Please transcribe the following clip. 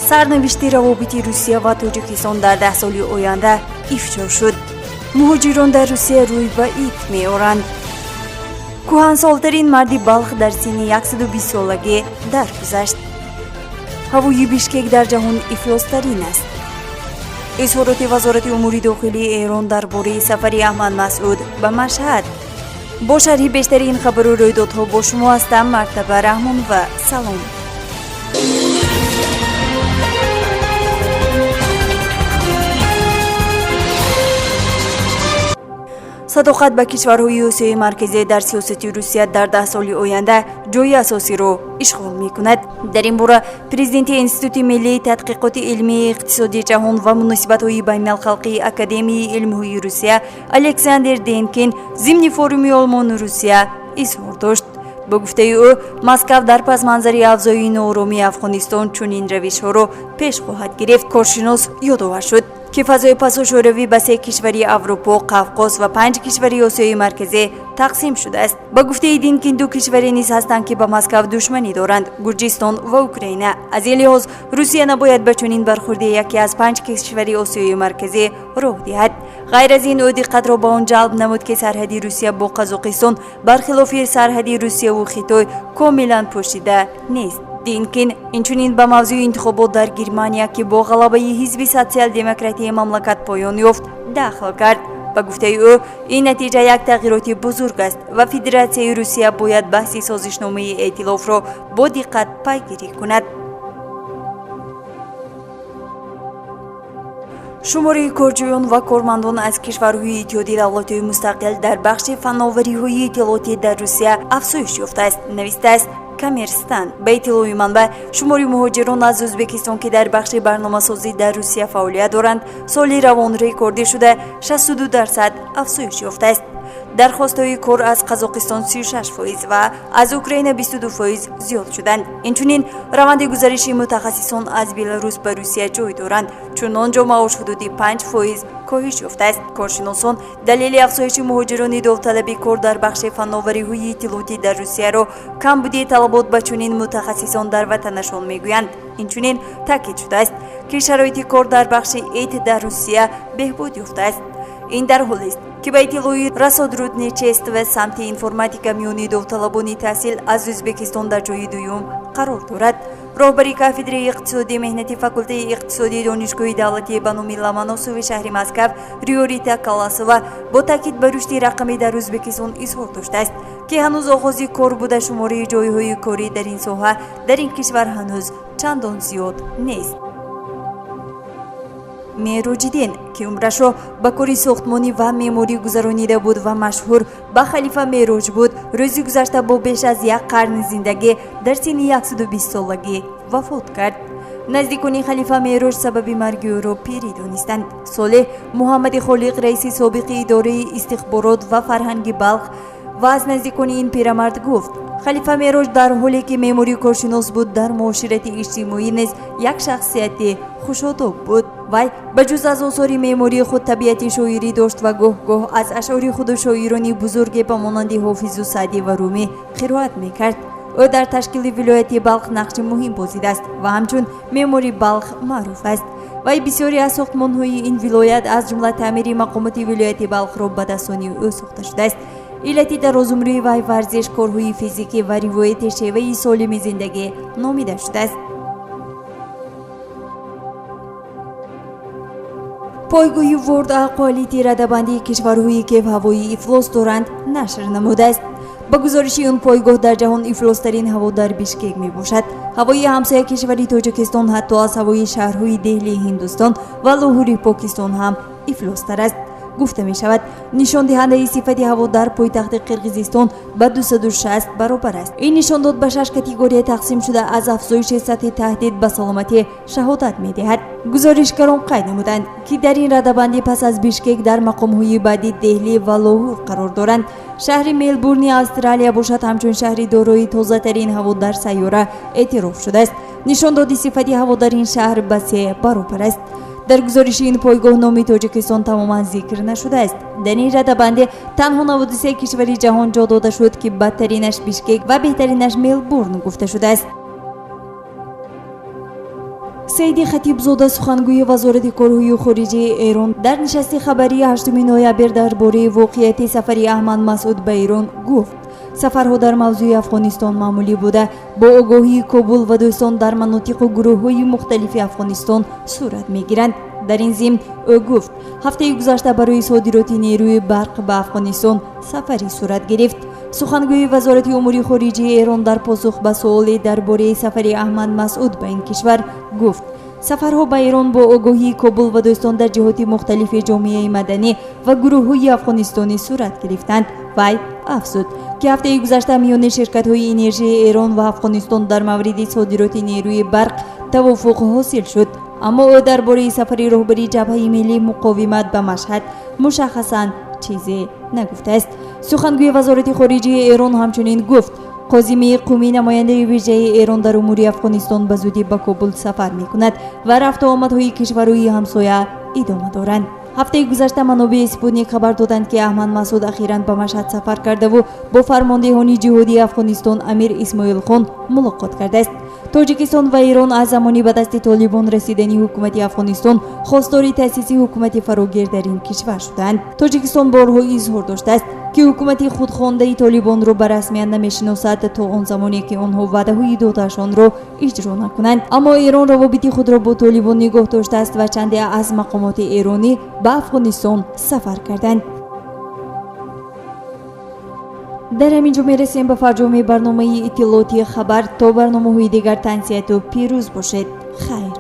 Сарнавишти равобити Русия ва Тоҷикистон дар 10 соли оянда ифшо шуд. Муҳоҷирон дар Русия рӯй ба ид меоранд. Кӯҳансолтарин марди Балх дар синни 120 солагӣ даргузашт. Ҳавои Бишкек дар ҷаҳон ифлостарин аст. Изҳороти Вазорати умури дохилии Эрон дар бораи сафари Аҳмад Масъуд ба Машҳад. Бо шарҳи бештари ин хабару рӯйдодҳо бо шумо ҳастам Мартаба Раҳмонова. Салом. Садоқат ба кишварҳои Осиёи Марказӣ дар сиёсати Русия дар 10 соли оянда ҷои асосиро ишғол мекунад. Дар ин бора президенти Институти миллии тадқиқоти илмии иқтисодии ҷаҳон ва муносибатҳои байналхалқии Академияи илмҳои Русия Александр Денкин зимни форуми Олмону Русия изҳор дошт. Ба гуфтаи ӯ, Москав дар пасманзари авзои нооромии Афғонистон чунин равишҳоро пеш хоҳад гирифт. Коршинос ёдовар шуд, ки фазои пасошӯравӣ ба се кишвари Аврупо, Қавқоз ва панҷ кишвари Осиёи Марказӣ тақсим шудааст. Ба гуфтаи Динкин, ду кишваре низ ҳастанд, ки ба Москав душманӣ доранд: Гурҷистон ва Украина. Аз ин лиҳоз Русия набояд ба чунин бархурди яке аз панҷ кишвари Осиёи Марказӣ роҳ диҳад. Ғайр аз ин, ӯ диққатро ба он ҷалб намуд, ки сарҳади Русия бо Қазоқистон бархилофи сарҳади Русияву Хитой комилан пӯшида нест. Динкин инчунин ба мавзӯи интихобот дар Германия, ки бо ғалабаи ҳизби социал-демократияи мамлакат поён ёфт, дахл кард. Ба гуфтаи ӯ, ин натиҷа як тағйироти бузург аст ва Федератсияи Русия бояд баҳси созишномаи эътилофро бо диққат пайгирӣ кунад. Шумори корҷӯён ва кормандон аз кишварҳои Иттиҳоди давлатҳои мустақил дар бахши фанновариҳои иттилоотӣ дар Русия афзоиш ёфтааст, навистааст Коммерстан. Ба иттилои манбаъ, шумори муҳоҷирон аз Ӯзбекистон, ки дар бахши барномасозӣ дар Русия фаъолият доранд, соли равон рекордӣ шуда, 62% афзоиш ёфтааст. Дархостҳои кор аз Қазоқистон 36% ва аз Украина 22% зиёд шуданд. Инчунин раванди гузариши мутахассисон аз Беларус ба Русия ҷой доранд, чун он ҷо маош ҳудуди 5% коҳиш ёфтааст. Коршиносон далели афзоиши муҳоҷирони довталаби кор дар бахши фанновариҳои иттилоотӣ дар Русияро камбудии талабот ба чунин мутахассисон дар ватанашон мегӯянд. Инчунин таъкид шудааст, ки шароити кор дар бахши ИТ дар Русия беҳбуд ёфтааст. Ин дар ҳолест, ки ба иттилои Россотрудничество самти информатика миёни довталабони таҳсил аз Ӯзбекистон дар ҷои дуюм қарор дорад. Роҳбари кафедраи иқтисодии меҳнати факултаи иқтисодии Донишгоҳи давлатии ба номи Ломоносови шаҳри Москав Риорита Каласова бо таъкид ба рушди рақамӣ дар Ӯзбекистон изҳор доштааст, ки ҳанӯз оғози кор буда, шумораи ҷойҳои корӣ дар ин соҳа дар ин кишвар ҳанӯз чандон зиёд нест. Мероҷиддин, ки умрашро ба кори сохтмонӣ ва меъморӣ гузаронида буд ва машҳур ба Халифа Мероҷ буд, рӯзи гузашта бо беш аз як қарни зиндагӣ дар синни 120 солагӣ вафот кард. Наздикони Халифа Мероҷ сабаби марги ӯро пирӣ донистанд. Солеҳ Муҳаммади Холиқ, раиси собиқи идораи истихборот ва фарҳанги Балх ва аз наздикони ин пирамард, гуфт: Халифа Мероҷ дар ҳоле ки меъмори коршинос буд, дар муоширати иҷтимоӣ низ як шахсияти хушодоб буд. Вай ба ҷуз аз осори меъмории худ табиати шоирӣ дошт ва гоҳ-гоҳ аз ашъори худу шоирони бузурге ба монанди Ҳофизу Саъдӣ ва Румӣ қироат мекард. Ӯ дар ташкили вилояти Балх нақши муҳим бозидааст ва ҳамчун меъмори Балх маъруф аст. Вай бисёре аз сохтмонҳои ин вилоят, аз ҷумла таъмири мақомоти вилояти Балхро ба дастони ӯ сохта шудааст. Иллати дарозумрии вай варзиш, корҳои физикӣ ва ривояти шеваи солими зиндагӣ номида шудааст. Пойгоҳи World Air Quality радабандии кишварҳое, ки ҳавои ифлос доранд, нашр намудааст. Ба гузориши он пойгоҳ, дар ҷаҳон ифлостарин ҳаво дар Бишкек мебошад. Ҳавои ҳамсоя кишвари Тоҷикистон ҳатто аз ҳавои шаҳрҳои Деҳлии Ҳиндустон ва Лоҳури Покистон ҳам ифлостар аст, гуфта мешавад. Нишондиҳандаи сифати ҳаво дар пойтахти Қирғизистон ба 260 баробар аст. Ин нишондод ба шаш категория тақсим шуда, аз афзоиши сатҳи таҳдид ба саломатӣ шаҳодат медиҳад. Гузоришгарон қайд намуданд, ки дар ин радабандӣ пас аз Бишкек дар мақомҳои баъдӣ Деҳлӣ ва Лоҳур қарор доранд. Шаҳри Мелбурни Австралия бошад, ҳамчун шаҳри дорои тозатарин ҳаво дар сайёра эътироф шудааст. Нишондоди сифати ҳаво дар ин шаҳр ба се баробар аст. Дар гузориши ин пойгоҳ номи Тоҷикистон тамоман зикр нашудааст. Дар ин радабандӣ танҳо 93 кишвари ҷаҳон ҷо дода шуд, ки бадтаринаш Бишкек ва беҳтаринаш Мелбурн гуфта шудааст. Саиди Хатибзода, сухангӯи Вазорати корҳои хориҷаи Эрон, дар нишасти хабарии 8 ноябр дар бораи воқеияти сафари Аҳмад Масъуд ба Эрон гуфт: сафарҳо дар мавзӯи Афғонистон маъмулӣ буда, бо огоҳии Кобул ва дӯстон дар манотиқу гурӯҳҳои мухталифи Афғонистон сурат мегиранд. Дар ин зимн ӯ гуфт, ҳафтаи гузашта барои содироти нерӯи барқ ба Афғонистон сафарӣ сурат гирифт. Сухангӯи Вазорати умури хориҷаи Эрон дар посух ба суоле дар бораи сафари Аҳмад Масъуд ба ин кишвар гуфт, сафарҳо ба Эрон бо огоҳии Кобул ва дӯстон дар ҷиҳоти мухталифи ҷомеаи маданӣ ва гурӯҳҳои афғонистонӣ сурат гирифтанд. Вай афзуд, ки ҳафтаи гузашта миёни ширкатҳои энержии Эрон ва Афғонистон дар мавриди содироти нерӯи барқ тавофуқ ҳосил шуд. Аммо ӯ дар бораи сафари роҳбари Ҷабҳаи миллии муқовимат ба Машҳад мушаххасан чизе нагуфтааст. Сухангӯи Вазорати хориҷаи Эрон ҳамчунин гуфт, Қозимии Қумӣ, намояндаи вижаи Эрон дар умури Афғонистон, ба зудӣ ба Кобул сафар мекунад ва рафту омадҳои кишварҳои ҳамсоя идома доранд. Ҳафтаи гузашта манобеи Спутник хабар доданд, ки Аҳмад Масъуд ахиран ба Машҳад сафар кардаву бо фармондеҳони ҷиҳодии Афғонистон Амир Исмоилхон мулоқот кардааст. Тоҷикистон ва Эрон аз замони ба дасти Толибон расидани ҳукумати Афғонистон хостори таъсиси ҳукумати фарогир дар ин кишвар шуданд. Тоҷикистон борҳо изҳор доштааст, ки ҳукумати худхондаи Толибонро ба расмият намешиносад, то он замоне ки онҳо ваъдаҳои додаашонро иҷро накунанд. Аммо Эрон равобити худро бо Толибон нигоҳ доштааст ва чанде аз мақомоти эронӣ ба Афғонистон сафар карданд. Дар ҳамин ҷо мерасем ба фарҷоми барномаи иттилоотии хабар. То барномаҳои дигар тансиҳату пирӯз бошед. Хайр.